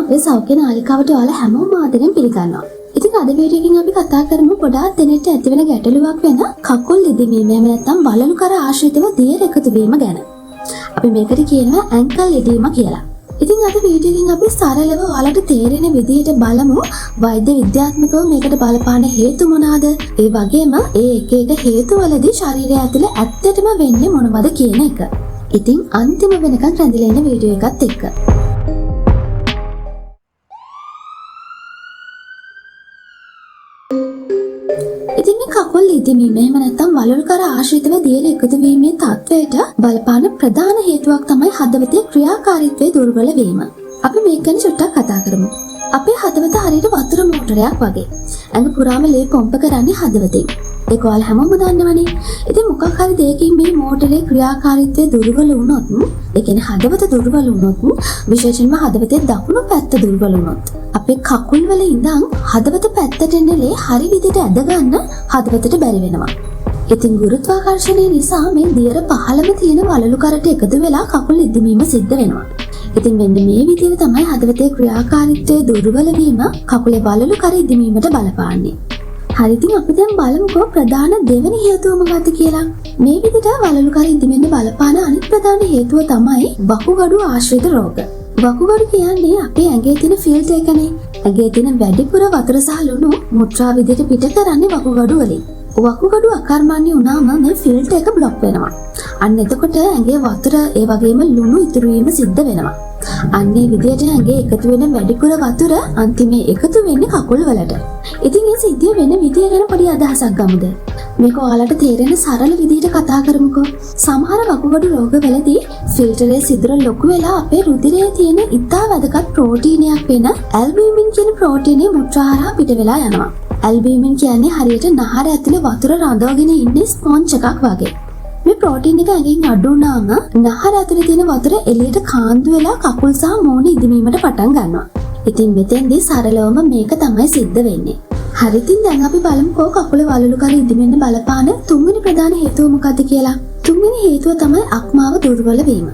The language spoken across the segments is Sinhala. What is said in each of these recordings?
අපේ සෞඛ්‍ය නාලිකාවට ඔයාලා හැමෝම ආදරෙන් පිළිගන්නවා. ඉතින් අද වීඩියෝ එකකින් අපි කතා කරමු ගොඩාක් දෙනෙක්ට ඇතිවෙන ගැටලුවක් වෙන කකුල් ලිදිමීම එහෙම නැත්නම් වලලු කර ආශ්‍රිතව දියර එකතු වීම ගැන. අපි මේකට කියනවා ඇන්කල් එඩීමා කියලා. ඉතින් අද වීඩියෝ එකකින් අපි සරලව ඔයාලට තේරෙන විදිහට බලමු වෛද්‍ය විද්‍යාත්මකව මේකට බලපාන හේතු මොනවාද? ඒ වගේම ඒ එක එක හේතු වලදී ශරීරය ඇතුලේ ඇත්තටම වෙන්නේ මොනවද කියන එක. ඉතින් අන්තිම වෙනකන් රැඳිලා ඉන්න වීඩියෝ එකත් එක්ක. ඉතින් මේ කකුල් ලිදිමීම එහෙම නැත්නම් වලලු කර ආශ්‍රිතව දියර එකතු වීමේ තත්ත්වයට බලපාන ප්‍රධාන හේතුවක් තමයි හදවතේ ක්‍රියාකාරීත්වය දුර්වල වීම. අපි මේක ගැන චුට්ටක් කතා කරමු. අපේ හදවත හරියට වතුර මෝටරයක් වගේ. ඇඟ පුරාම ලේ පොම්ප කරන්නේ හදවතින්. ඒක ඔයාලා හැමෝම දන්නවනේ. ඉතින් මොකක් හරි දෙයකින් මේ මෝටරේ ක්‍රියාකාරීත්වය දුර්වල වුණොත්, ඒ කියන්නේ හදවත දුර්වල වුණොත්, විශේෂයෙන්ම හදවතේ දකුණු පැත්ත දුර්වල වුණොත්, අපේ කකුල් වල ඉඳන් හදවත පැත්තට එන ලේ හරි විදිහට ඇද ගන්න හදවතට බැරි වෙනවා. ඉතින් ගුරුත්වාකර්ෂණය නිසා මේ දියර පහළම තියෙන වලලු කරට එකතු වෙලා කකුල් ඉදිමීම සිද්ධ වෙනවා. ඉතින් මෙන්න මේ විදිහට තමයි හදවතේ ක්‍රියාකාරීත්වය දුර්වල වීම කකුලේ වලලු කර ඉදිමීමට බලපාන්නේ. හරි, ඉතින් අපි දැන් බලමුකෝ ප්‍රධාන දෙවෙනි හේතුව මොකක්ද කියලා. මේ විදිහට වලලු කර ඉදිමෙන්න බලපාන අනිත් ප්‍රධාන හේතුව තමයි වකුගඩු ආශ්‍රිත රෝග. වකුගඩු කියන්නේ අපේ ඇඟේ තියෙන ෆිල්ටර් එකනේ. ඇඟේ තියෙන වැඩිපුර වතුර සහ ලුණු මුත්‍රා විදිහට පිට කරන්නේ වකුගඩු වලින්. වකුගඩු අකර්මණ්‍ය වුණාම මේ ෆිල්ටර් එක බ්ලොක් වෙනවා. අන්න එතකොට ඇඟේ වතුර ඒ වගේම ලුණු ඉතුරු වීම සිද්ධ වෙනවා. අන්න ඒ විදිහට ඇඟේ එකතු වෙන වැඩිපුර වතුර අන්තිමේ එකතු වෙන්නේ කකුල් වලට. ඉතින් ඒ සිද්ධිය වෙන විදිය ගැන පොඩි අදහසක් ගමුද? මේක ඔයාලට තේරෙන සරල විදිහට කතා කරමුකෝ. සමහර වකුගඩු රෝගවලදී ෆිල්ටරේ සිදුර ලොකු වෙලා අපේ රුධිරයේ තියෙන ඉතා වැදගත් ප්‍රෝටීනයක් වෙන ඇල්බියුමින් කියන ප්‍රෝටීනය මුත්‍රා හරහා පිට වෙලා යනවා. ඇල්බියුමින් කියන්නේ හරියට නහර ඇතුලේ වතුර රඳවගෙන ඉන්නේ ස්පොන්ජ් එකක් වගේ. මේ ප්‍රෝටීන් එක ඇඟෙන් අඩු වුණාම නහර ඇතුලේ තියෙන වතුර එළියට කාන්දු වෙලා කකුල් සහ මූණ ඉදිමීමට පටන් ගන්නවා. ඉතින් මෙතෙන්දී සරලවම මේක තමයි සිද්ධ වෙන්නේ. හරි, ඉතින් දැන් අපි බලමුකෝ කකුල වලලු කර ඉදිමෙන්න බලපාන තුන්වෙනි ප්‍රධාන හේතුව මොකද්ද කියලා. තුන්වෙනි හේතුව තමයි අක්මාව දුර්වල වීම.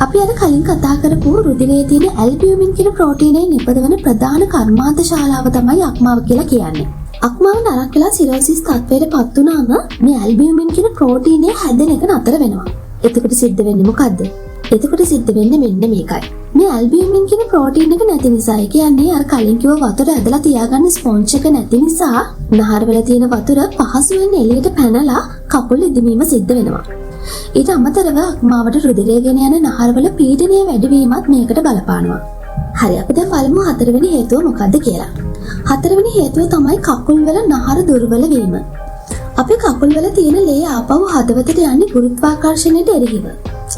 අපි අර කලින් කතා කරපු රුධිරයේ තියෙන ඇල්බියුමින් කියන ප්‍රෝටීනය නිපදවන ප්‍රධාන කර්මාන්ත ශාලාව තමයි අක්මාව කියලා කියන්නේ. අක්මාව නරක වෙලා සිරෝසිස් තත්ත්වයට පත් වුණාම මේ ඇල්බියුමින් කියන ප්‍රෝටීනය හැදෙන එක නතර වෙනවා. එතකොට සිද්ධ වෙන්නේ මොකද්ද? එතකොට සිද්ධ වෙන්නේ මෙන්න මේකයි. මේ ඇල්බියුමින් කියන ප්‍රෝටීන් එක නැති නිසා, ඒ කියන්නේ අර කලින් කිව්ව වතුර ඇදලා තියාගන්න ස්පොන්ජ් එක නැති නිසා නහරවල තියෙන වතුර පහසුවෙන් එළියට පැනලා කකුල් ඉදිමීම සිද්ධ වෙනවා. ඊට අමතරව අක්මාවට රුධිරය ගෙන යන නහරවල පීඩනය වැඩිවීමත් මේකට බලපානවා. හරි, අපි දැන් බලමු හතරවෙනි හේතුව මොකද්ද කියලා. හතරවෙනි හේතුව තමයි කකුල් වල නහර දුර්වල වීම. අපේ කකුල් වල තියෙන ලේ ආපහු හදවතට යන්නේ ගුරුත්වාකර්ෂණයට එරෙහිව.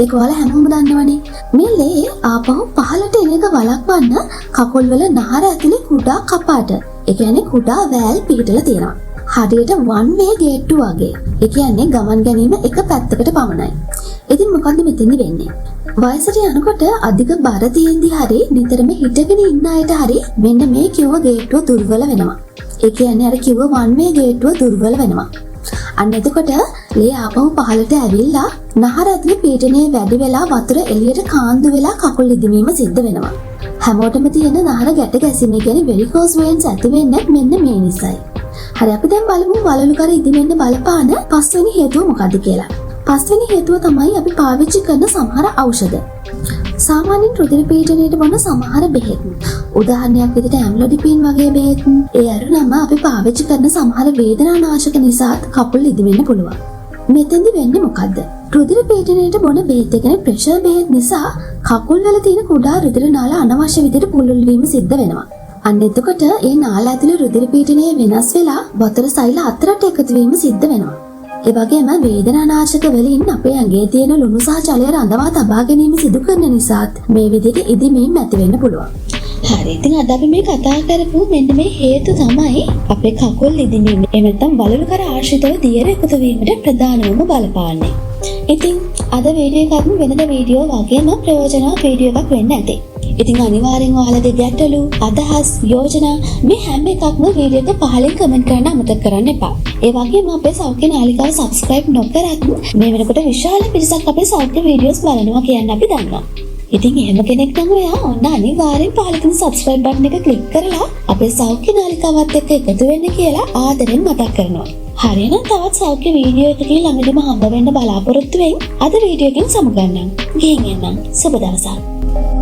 ඒක ඔයාලා හැමෝම දන්නවනේ. මේ ලේ ආපහු පහළට එන එක වළක්වන්න කකුල් වල නහර ඇතුලේ කුඩා කපාට, ඒ කියන්නේ කුඩා වෑල් පිහිටලා තියෙනවා. හරියට වන් වේ ගේට්ටු වගේ. ඒ කියන්නේ ගමන් ගැනීම එක පැත්තකට පමණයි. ඉතින් මොකද්ද මෙතෙන්දි වෙන්නේ? වයසට යනකොට අධික බර තියෙද්දි හරි නිතරම හිටගෙන ඉන්න අයට හරි මෙන්න මේ කිව්ව ගේට්ටුව දුර්වල වෙනවා. ඒ කියන්නේ අර කිව්ව වන් වේ ගේට්ටුව දුර්වල වෙනවා. අන්න එතකොට ලේ ආපහු පහළට ඇවිල්ලා නහර ඇතුලේ පීඩනය වැඩි වෙලා වතුර එළියට කාන්දු වෙලා කකුල් ඉදිමීම සිද්ධ වෙනවා. හැමෝටම තියෙන නහර ගැට ගැසීම කියන්නේ වෙරිකෝස් වේන්ස් ඇති වෙන්නේ මෙන්න මේ නිසායි. හරි, අපි දැන් බලමු වලලු කර ඉදිමෙන්න බලපාන පස්වෙනි හේතුව මොකද්ද කියලා. පස්වෙනි හේතුව තමයි අපි පාවිච්චි කරන සමහර ඖෂධ. සාමාන්‍යයෙන් රුධිර පීඩනයට බොන සමහර බෙහෙත්. උදාහරණයක් විදිහට ඇම්ලොඩිපින් වගේ බෙහෙත්. ඒ ඇරුණම අපි පාවිච්චි කරන සමහර වේදනානාශක නිසාත් කකුල් ඉදිමෙන්න පුළුවන්. මෙතෙන්දි වෙන්නේ මොකද්ද? රුධිර පීඩනයට බොන බෙහෙත්, ඒ කියන්නේ ප්‍රෙෂර් බෙහෙත් නිසා කකුල් වල තියෙන කුඩා රුධිර නාල අනවශ්‍ය විදිහට පුළුල් වීම සිද්ධ වෙනවා. අන්න එතකොට ඒ නාල ඇතුලේ රුධිර පීඩනය වෙනස් වෙලා වතුර සෛල අතරට එකතු වීම සිද්ධ වෙනවා. ඒ වගේම වේදනානාශක වලින් අපේ ඇඟේ තියෙන ලුණු සහ ජලය රඳවා තබා ගැනීම සිදු කරන නිසාත් මේ විදිහට ඉදිමීම් ඇති වෙන්න පුළුවන්. හරි, ඉතින් අද අපි මේ කතා කරපු මෙන්න මේ හේතු තමයි අපේ කකුල් ඉදිමීම, එහෙම නැත්නම් වලලු කර ආශ්‍රිතව දියර එකතු වීමට ප්‍රධානවම බලපාන්නේ. ඉතින් අද වීඩියෝ එකත් වෙනද වීඩියෝ වගේම ප්‍රයෝජනවත් වීඩියෝ එකක් වෙන්න ඇති. ඉතින් අනිවාර්යෙන් ඔයාලගේ ගැටලු, අදහස්, යෝජනා මේ හැම එකක්ම වීඩියෝ එක පහලින් කමෙන්ට් කරන්න අමතක කරන්න එපා. ඒ වගේම අපේ සෞඛ්‍ය නාලිකාව සබ්ස්ක්‍රයිබ් නොකරත් මේ වෙනකොට විශාල පිරිසක් අපේ සෞඛ්‍ය වීඩියෝස් බලනවා කියන්න අපි දන්නවා. ඉතින් එහෙම කෙනෙක් නම් ඔයා ඔන්න අනිවාර්යෙන් පහළ තියෙන සබ්ස්ක්‍රයිබ් බටන් එක ක්ලික් කරලා අපේ සෞඛ්‍ය නාලිකාවත් එක්ක එකතු වෙන්න කියලා ආදරෙන් මතක් කරනවා. හරිනම් තවත් සෞඛ්‍ය වීඩියෝ එකකින් ළඟදිම හම්බ වෙන්න බලාපොරොත්තු වෙමින් අද වීඩියෝ එකෙන් සමුගන්නම්. ගිහින් එන්නම්. සුබ දවසක්.